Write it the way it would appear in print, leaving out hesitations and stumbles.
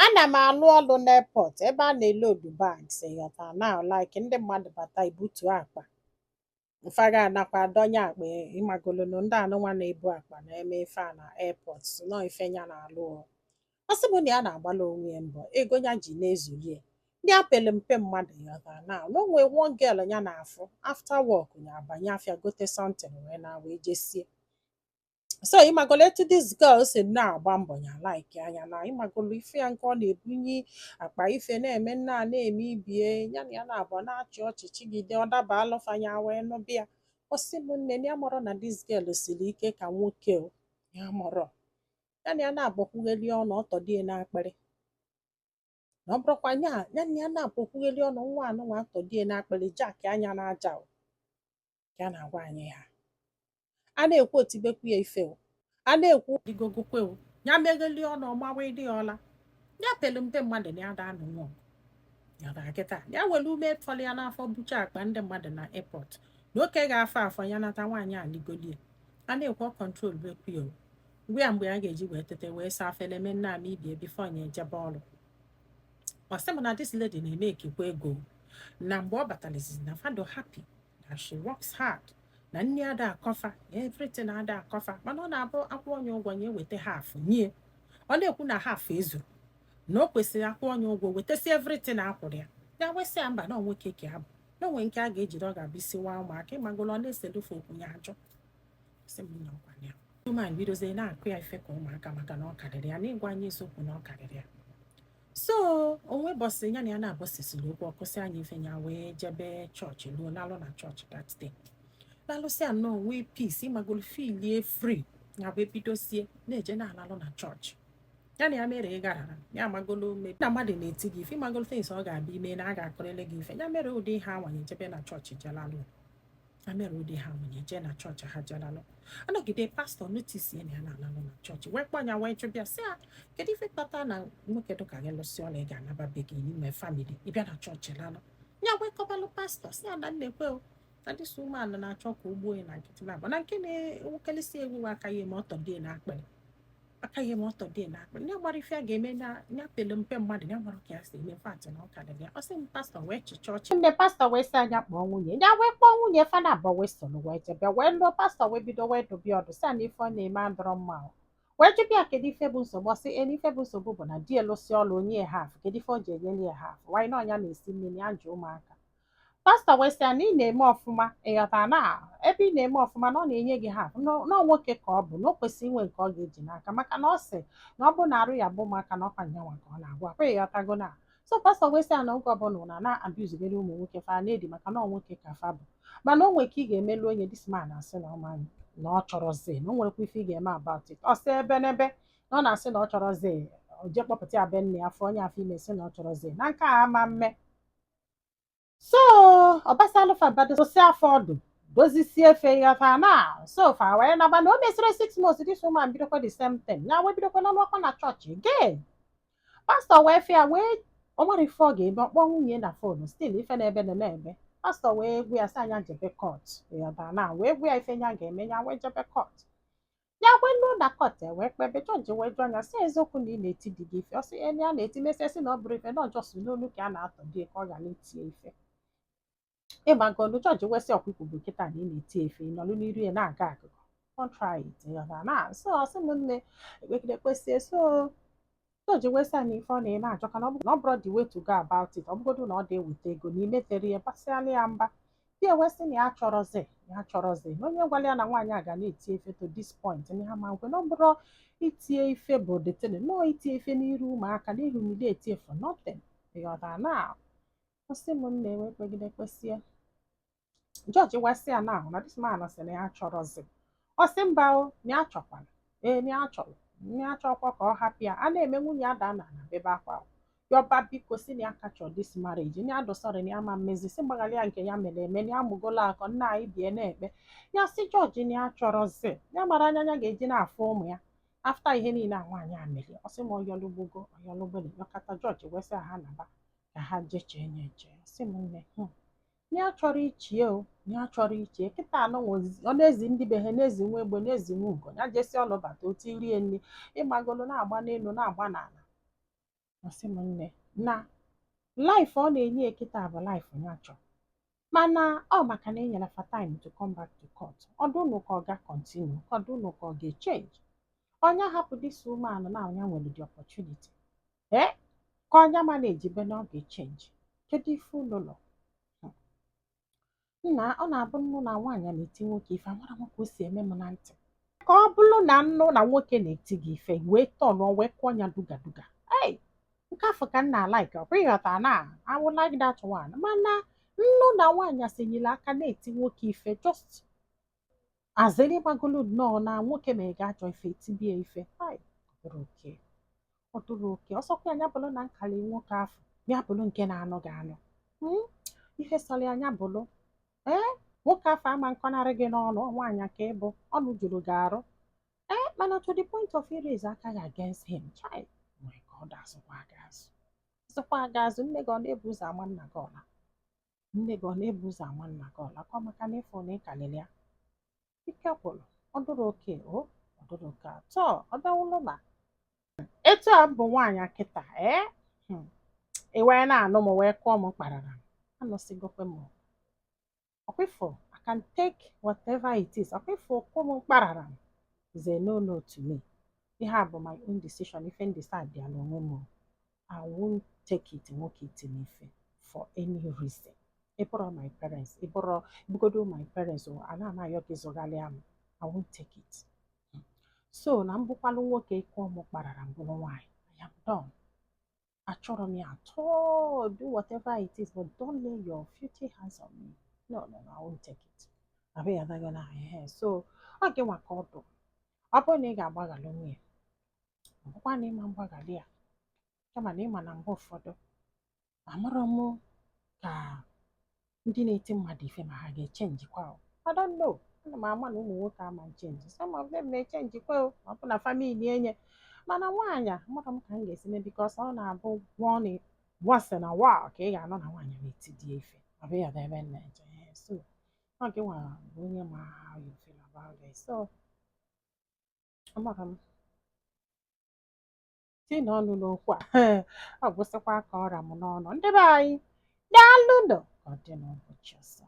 Ana m alụ ọlụ n'airport ebe a na-eload bags, ịghọta now, like ndị mmadụ bata ibutuo akpa mfaga anakwa adọnye akpa. Ịmagolonu ndị anụnwa na-ebu akpa na-eme ife a na airport, so nọ ife ya na-alụ. O ọ sị bụ na ya na-agbalị onwe ya mbọ, ego ya ji na-ezuli ya, ndị apele mpe mmadụ, ịghọta now, na o nwee one girl ya na-afụ after work, ya abanye afịa gote something wee na wee jesie. So ịmagolo etu this girl si na-agba mbọ, ya like anya na ịmagolo ife ya nke ọ na-ebunye akpa ife na-eme nna na-eme ibie ya na ya na-abụ na-achị ọchị chigide. Ọ daba alụfanya wee nụbịa. Ọ sị m, nne, ya mọrọ na this girl siri ike ka nwoke. O ya mọrọ ya na ya na-abọkwugheli ọnụ ọtọdie n'akpịrị, na ọ bụrụkwa ya ya na ya na-abọkwugheli ọnụ nwa anụnwa atọdie n'akpịrị jack anya n'aja. O ya na-agwa anyị ha a na-ekwu otibekwu ya ife, o a na-ekwu digogokwe, o ya megheli ọnụ ọmawa ịdị ọla ya pelu mpe mmadụ na ya da anụ nwa ya da kịta ya were ume fọrọ ya n'afọ bucha akpa ndị mmadụ na airport na oke ga-afọ afọ ya nata nwaanyị aligolie. A na-ekwu control bekwu ya, o gwa ya mgbe ya ga-eji wee tete wee saa afele mee nna ama ibie before ya ejebe ọrụ. Ọ sị m na this lady na-eme ekikwa ego na mgbe ọ batalizi na fado happy na she works hard, na nne ada akọfa everything ada akọfa, mana ọ na-abụ akwụ onye ụgwọ ya eweta half nye. Ọ na-ekwu na half ezuru, na o kwesịrị akwụ onye ụgwọ wetasi everything akwụrụ ya. Ya wesị ya mba, na nwoke ka abụ na onwe nke a ga-ejide, ọ ga-abụ isi nwa ụmụaka. Ịmagolo ọ na-eselufe okwu ya ajụ. Sị m na ọkwa ya woman bidozie na-akụ ya ife ka ụmụaka, maka na ọ karịrị ya na ịgwa anyị eziokwu na ọ karịrị ya. So onwe bọsị ya na ya na-abọsịsịrị okwu ọkụsị anya ife ya wee jebe chọọchị luo lalụ na chọọchị that day, lalụsịa nnọọ nwee peace, ịmagolo feelie free. Ya wee bidosie na-eje na-alalụ na chọọchị ya na ya mere ị garara ya amagolo ome na mmadụ na-eti gị ife. Ịmagolo things ọ ga-abịa ime na a ga-akụrịrị gị ife. Ya mere ụdị ihe awanye jebe na chọọchị jelalụ, ya mere ụdị ha awanye jee na chọọchị ha jelalụ. Anọgide pastọ notice ya na ya na-alalụ na chọọchị, wee kpọ ya wee jụbịa sị ya, kedu ife kpata na nwoke dịka gị lụsị ọla, ị ga-anaba be gị n'ime family, ị bịa na chọọchị lalụ? Ya wee kọbalụ pastọ sị ya na nnekwe o na this woman na-achọ ka o gbuo ya na nkịtị na-abụ na nke na-ewokelisi ewu aka ya eme ọtọ dị na akpịrị aka ya eme ọtọ dị na akpịrị ya gbara ife a ga-eme na ya pelu mpe mmadụ, ya gbara ka ya si eme fat na ọ karịrị ya. Ọ sị m pastọ wee chịcha ọchị. Nne, pastọ wee sị anya kpọọ nwunye ya, wee kpọọ nwunye fana abụọ wee soro wee jebe wee lụọ. Pastọ wee bido wee dobe ọdụ sị ya na ife ọ na-eme adọrọ mma. O wee jụbịa kedu ife bụ nsogbu. Ọ sị enu ife bụ nsogbu bụ na di elụsị ọlụ onye half, kedu ife ọ ji enyere ya half? Wanyị na ọnya na-esi mmiri ya ji ụmụaka. Pastọ wee sị ya na ị na-eme ọfụma, ịghọta na ebe ị na-eme ọfụma na ọ na-enye gị half nọọ nwoke ka ọ bụ na o kwesịrị inwe nke ọ ga-eji n'aka, maka na ọ sị na ọ bụ na arụ ya bụ ụmụaka na ọkwa nyanwa ka ọ na-agwa akwa, ịghọtago na. So pastọ wee sị ya na oge ọbụla na na-abuzigere ụmụ nwoke fa na-edi, maka na ọ nwoke ka fa bụ, mana o nwere ka ị ga-emelu onye. This man asị na ọ ma na ọ chọrọzi na o nwerekwa ife ị ga-eme about it. Ọ sị ebe n'ebe na ọ na-asị na ọ chọrọzi o jee kpọpụta ya be nne ya, fọ onye afọ ime, sị na ọ chọrọzi na nke a ama mme. So ọbasalụfa badosi afọ ọdụ dozisie efe ya na so fa wee naba. Na o mesịrị 6 months, this woman bidokwa the same thing, ya wee bidokwa n'ọlụọkwa na chọọchị again. Pastọ wee fịa wee o nwere ife ọ ga-eme, ọkpọ nwunye na phone, still ife na-ebe na na-ebe. Pastọ wee gwa ya sị anya jebe court, ịghọta na, wee gwa ya ife ya ga-eme. Ya wee jebe court, ya wee luo na court, wee kpebe. Jọji wee jụọ ya sị, eziokwu na ị na-eti di gị ife? Ọ sị enyi ya na-eti mesịa sị na ọ bụrụ ife na ọjọọ si n'olu ka a na-atọ di ka ọ ghara itie ife. Ịgbagolu jọji wee sị, ọkwa ikwubu kịta na ị na-eti efe, ị nọrọ n'iru ya na-aga akụkọ. Don't try it, ịghọta na. So ọ sị m, nne, ekpegide kpesie. So jọji wee sị ya na ife ọ na-eme ajọka, na ọ bụrụ the way to go about it, ọ bụgodu na ọ dị eweta ego na imetere ya gbasịala ya mba. Di ewee sị na ya achọrọzi, ya achọrọzi na onye gwara ya na nwaanyị a ga na-eti ife to this point, na ya ma nkwe na ọ bụrụ itie ife bụ the thing, nọọ itie ife n'iru ụmụaka na humiliate for nothing, ịghọta na. Ọ sị m, nne, wee kpegide kpesie. Jọji wee sị ya na na this man sị na ya achọrọzi. Ọ sị mba o, na ya chọkwara, ee, na ya chọrọ, na ya chọkwa ka ọ hapụ ya. A na-eme nwunye ya daa n'ala bebe akwa yọba biko, si na ya kachọ this marriage, na ya dụsọrọ, na ya ma mmezi, si mgbaghara ya nke ya mere eme, na ya mụgolo akọ nna anyị bie na-ekpe. Ya sị jọji na ya chọrọzi, ya mara anya ya ga-eji na-afụ ụmụ ya after ihe niile a nwaanyị a mere. Ọ sị ma ọyọlugbogo ọyọlugbele yọkata. Jọji wee sị ha naba ka ha jechee ya eche. Sị m, nne, ya chọrọ ichie o, ya chọrọ ichie kịta anụ ọ na-ezi ndị be ha, na-ezi nwa egbe, na-ezi nwa ugo. Ya jesi ọlụ bata otu rie nri, ịgbagolo na-agba n'elu na-agba n'ala. Ọ sị m, nne, na life ọ na-enye ya kịta bụ life ya chọrọ, mana ọ maka na enyere fa time to come back to court. Ọdụnụ ka ọ ga continue, ọdụnụ ka ọ ga-echange. Onye hapụ this woman na onye nwere the opportunity, ee, ka onye ma na-ejibe na ọ ga-echange. Kedu ife unu lọ nna? Ọ na-abụ nnu na nwaanyị na-eti nwoke ife, amara m ka o si eme m na ntị, ka ọ bụrụ na nnu na nwoke na-eti gị ife wee tọnụọ wee kụọ ya duga duga. Hey, nke afọ ka m na-alike. Ọ bụ ịghọta na I would like that one, mana nnu na nwaanyị senyere aka na-eti nwoke ife, just azịrị gbagolo nnọọ na nwoke ma ị ga-achọ ife etibie ife. Hai, ọ dụrụ oke, ọ dụrụ oke. Ọsọkwa anya bụrụ na nkali nwoke afọ ya bụrụ nke na-anụ gị anụ. Ihe sọrọ anya bụrụ, ee, nwoke afọ ama nkọnarị gị n'ọnụ. Ọ nwaanyị ka ịbụ ọnụ juru gị arụ, ee, mana to the point of iraise aka gị against him, chai, my God, azụkwa gị azụ, azụkwa gị azụ. Nne gị ọ na-ebu ụzọ ama nna gị ọla? Nne gị ọ na-ebu ụzọ ama nna gị ọla? Ka ọ maka na ịfụ na ịkalịrị ya ike gwụrụ. Ọ dụrụ oke o, ọ dụrụ oke atọ. Ọ bịawụlụ na etu a bụ nwaanyị kịta, ee, ị wee na-anụ m wee kụọ m kparara m, anụsịgokwe m. Ọkwịfụ, I can take whatever it is. Ọkwịfụ, kụ m kparara m is a no no to me. Ihe a bụ my own decision. Ife m decide ya n'onwe m o. I won't take it nwoke iti m ife for any reason. Ị bụrụ my parents, ị bụrụ bugodo my parents o, ana m ayọ gị zụgharịa m, I won't take it. So na mbụkwalụ nwoke kụọ m kparara m bụrụ nwaanyị, I am done. Achọrọ m ya at all. Do whatever it is, but don't lay your filthy hands on me. No, no, no, I won't take it. Abịa adago na ihe. So ọ gị nwa ka ọ dụ. Ọ bụrụ na ị ga-agbaghalụ nwunye, ọ bụkwa na ịma mgbaghalị ya, kama na ịma na mgbe ụfọdụ amarọ m ka ndị na-eti mmadụ ife ma ha ga-echangekwa o. I don't know. Ana m ama na ụmụ nwoke ama nchange. Some of them na-echangekwa o, ma ọ bụ na family enye. Mana nwaanyị a, amarọ m ka m ga-esi mee, because ọ na-abụ once in a while ka ị ga-anọ na nwaanyị na-eti di ya ife. Ọ bụ ya ebe m na-eje. So ọ gị nwa bụ onye ma how you feel about it. So amara m tinye ọnụ n'okwu a. Ọ gwụsịkwa ka ọra m n'ọnụ. Ndị be anyị, daalụ nụ. Ka ọ dị n'ụbọchị ọzọ.